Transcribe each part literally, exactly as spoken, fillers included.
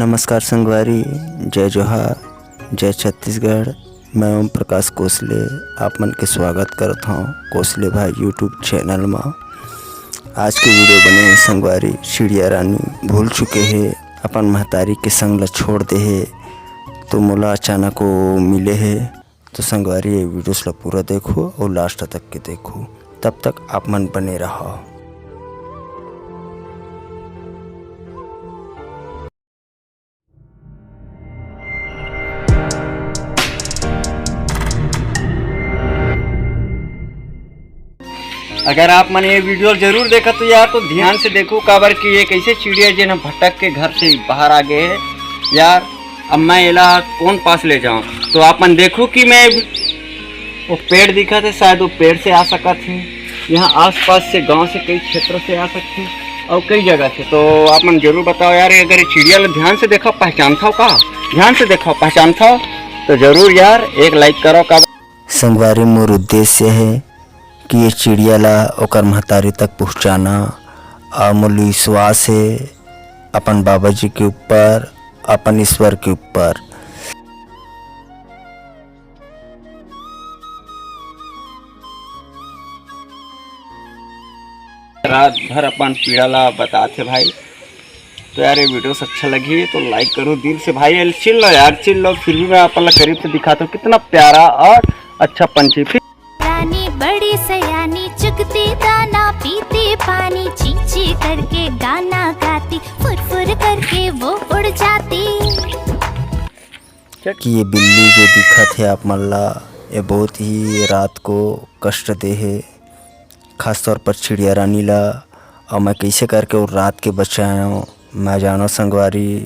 नमस्कार संगवारी, जय जोहार, जय छत्तीसगढ़। मैं ओम प्रकाश कोसले, आप मन के स्वागत करत हौं कोसले भाई YouTube चैनल मा। आज के वीडियो बने हे संगवारी, चिड़िया रानी भूल चुके हे, अपन महतारी के संग ला छोड़ दे हे, तो मोला अचानक वो मिले हे। तो संगवारी, ये वीडियोस ला पूरा देखो और लास्ट तक के देखो, तब तक आप मन बने रहो। अगर आप मन ये वीडियो जरूर देखत हो यार, तो ध्यान से देखो, काबर कि ये कैसे चिड़िया जेन ह भटक के घर से बाहर आ गए है यार। अब मैं एला कौन पास ले जाऊं? तो आप मन देखो कि मैं वो पेड़ दिखत हे, शायद वो पेड़ से आ सकत हे, यहाँ आसपास से गांव से कई क्षेत्र से आ सकत हे और कई जगह से। तो आप मन जरूर बताओ यार, अगर ये चिड़िया ला ध्यान से देखा, पहचानथव का? ध्यान से देखा, पहचानथव तो जरूर यार एक लाइक करो का। संगवारी, मोर उद्देश्य हे कि ये चिड़िया ला ओकर महतारी तक पहुँचाना, और मोर विश्वास हे अपन बाबा जी के ऊपर, अपन ईश्वर के ऊपर। रात भर अपन पीड़ा ला बतात हे भाई। तो यार, ये वीडियोस अच्छा लगी तो लाइक करो दिल से भाई। अरे चिल लो यार, चिल लो। फिर भी मैं आप ला करीब से दिखाता हूँ, कितना प्यारा और अच्छा पंछी। फिर रानी बड़ी सयानी, चुगती दाना, पीती पानी, ची ची करके गाना गाती, फुर फुर करके वो उड़ जाती। कि ये बिल्ली जो दिखत हे आप मन ला, ये बहुत ही रात को कष्ट दे हे, खासतौर पर चिड़िया रानी ला। और मैं कैसे करके वो रात के बचाया हूँ, मैं जानो संगवारी,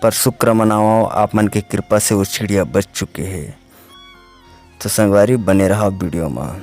पर शुक्र मनाओ, आप मन के कृपा से वो चिड़िया बच चुके हे। तो संगवारी, बने रहा वीडियो में।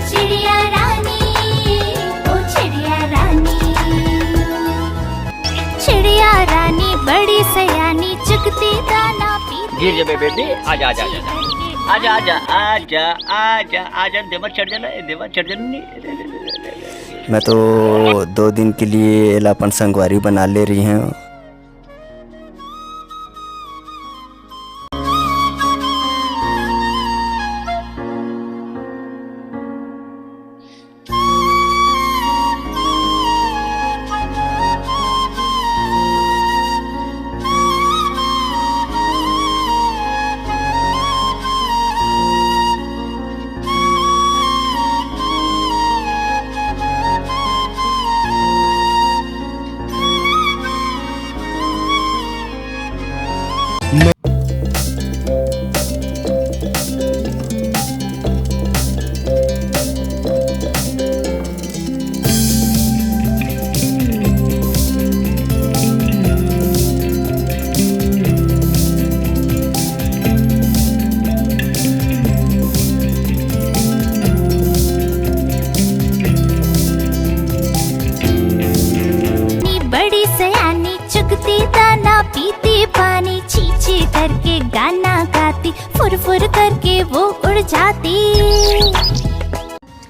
चिड़िया रानी, ओ चिड़िया रानी, चिड़िया रानी बड़ी सयानी, चुगती दाना पीती। गिर जाबे बेबी, आजा, आजा, आजा। आजा, आजा, आजा, आजा, आजा, देवर चढ़ जाना, देवर चढ़ जाना। मैं तो दो दिन के लिए एला अपन संगवारी बना ले रही हूँ। बड़ी सयानी, चुगती दाना, पीती पानी, ची ची करके गाना गाती, फुर फुर करके वो उड़ जाती।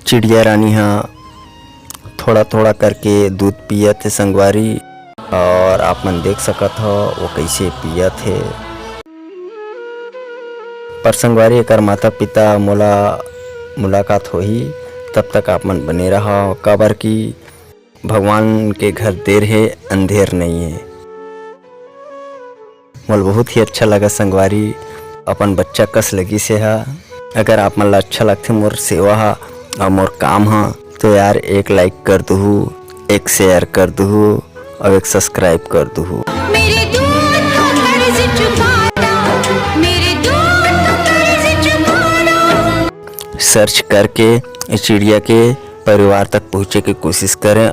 चिड़िया रानी हा थोड़ा थोड़ा करके दूध पियत हे संगवारी, और आप मन देख सकत हो वो कैसे पियत हे। पर संगवारी, एकर माता पिता मोला मुलाकात होही, तब तक आप मन बने रहो, काबर कि भगवान के घर देर हे, अंधेर नहीं हे। मोला बहुत ही अच्छा लगा संगवारी, अपन बच्चा कस लगिस हे हा। अगर आप मन ला अच्छा लगथे मोर सेवा हा और मोर काम हा, तो यार एक लाइक कर दुहू, एक शेयर कर दुहू और एक सब्सक्राइब कर दुहू। मेरे दूध का घर से चुप सर्च करके ए चिड़िया के परिवार तक पहुँचे के कोशिश करें।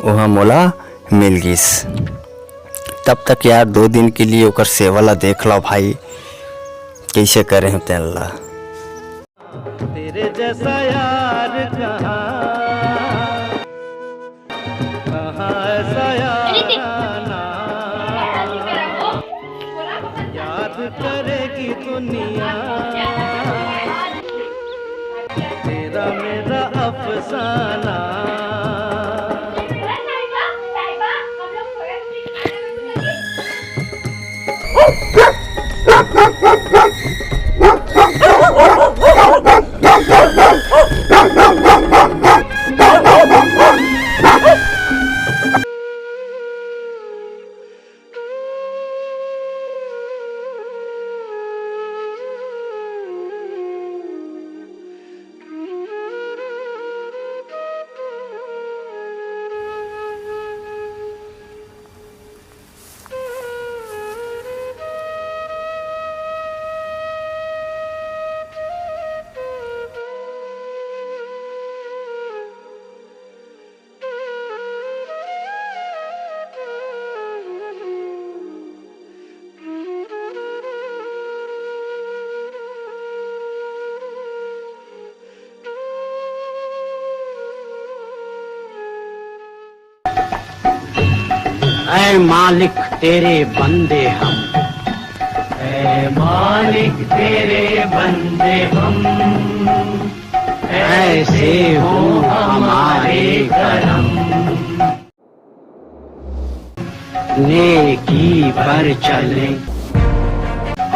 ओहा मोला मिल गिस। तब तक यार, दो दिन के लिए ओकर सेवा ला देख लो भाई, कइसे करे हो तेन ला। तेरे जैसा यार कहाँ, कहाँ ऐसा यार आना, याद करेगी दुनिया तेरा मेरा अफसाना। ऐ मालिक तेरे बंदे हम, ऐ मालिक तेरे बंदे हम, ऐसे हो हमारे करम। नेकी पर चलें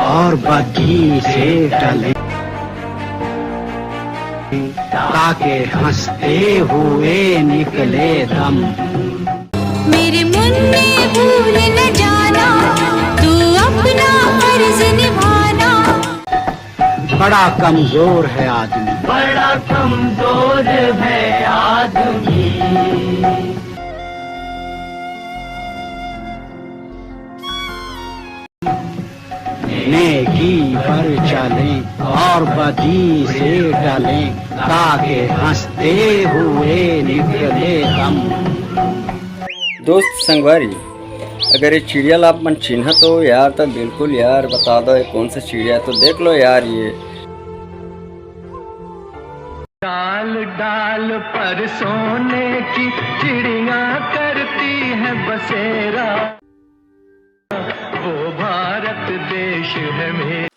और बदी से टलें, ताकि हंसते हुए निकले दम। मेरे मुन्ने भूल न जाना, तू अपना फर्ज निभाना। बड़ा कमजोर है आदमी। बड़ा कमजोर है आदमी। नेकी पर चलें और बदी से टलें, ताकि हंसते हुए निकले दम। दोस्त संगवारी, अगर ये चिड़िया ला आप मन चिन्हत हो यार, तो बिल्कुल यार बता दो, ये कौन सा चिड़िया है, तो देख लो यार ये। डाल डाल पर सोने की चिड़िया करती है बसेरा, वो भारत देश है मेरा।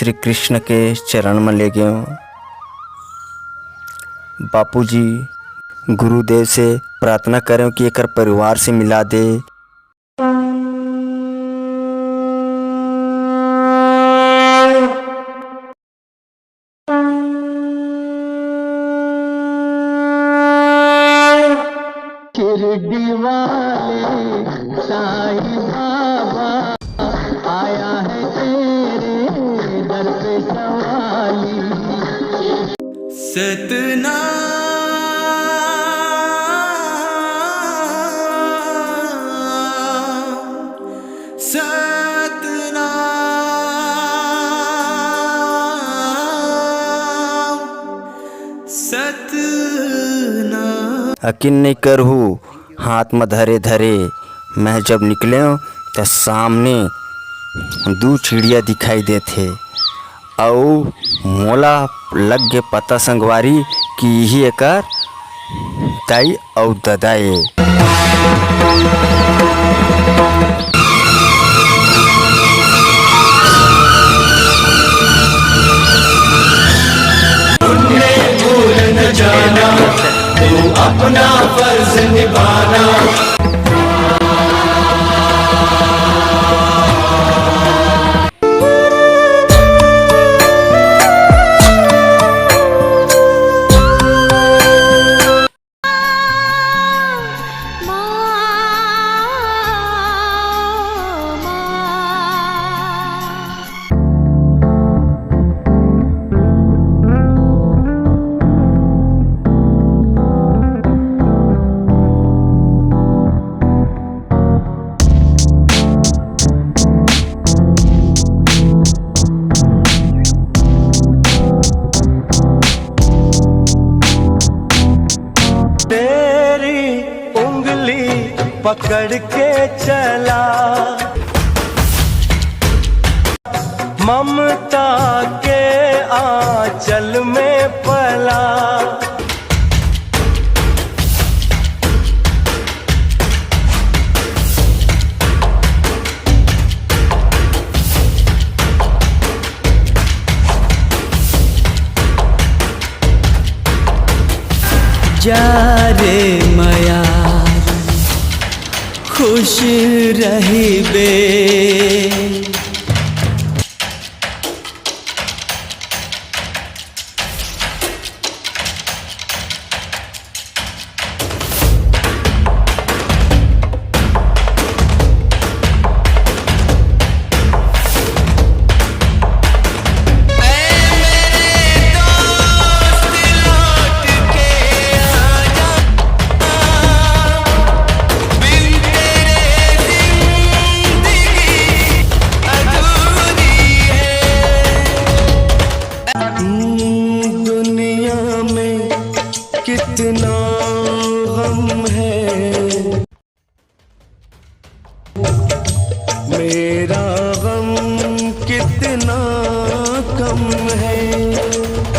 श्री कृष्ण के चरण म ले गेंव। बापूजी, गुरुदेव से प्रार्थना करेंव कि एकर परिवार से मिला दे। शिरडी वाले साईं बाबा आया है तेरे दर पे सवाली। सतनाम, सतनाम, सतनाम। यकीन नइ करहू, हाथ म धरे धरे मैं जब निकलेंव, त सामने दू चिड़िया दिखाई देथे। अउ मोला लग गे पता संगवारी कि इही एकर दाई अउ ददा ए। तेरी उंगली पकड़ के चला, ममता के आंचल में पला। जा रे मयार, खुश रहिबे। दुनिया में कितना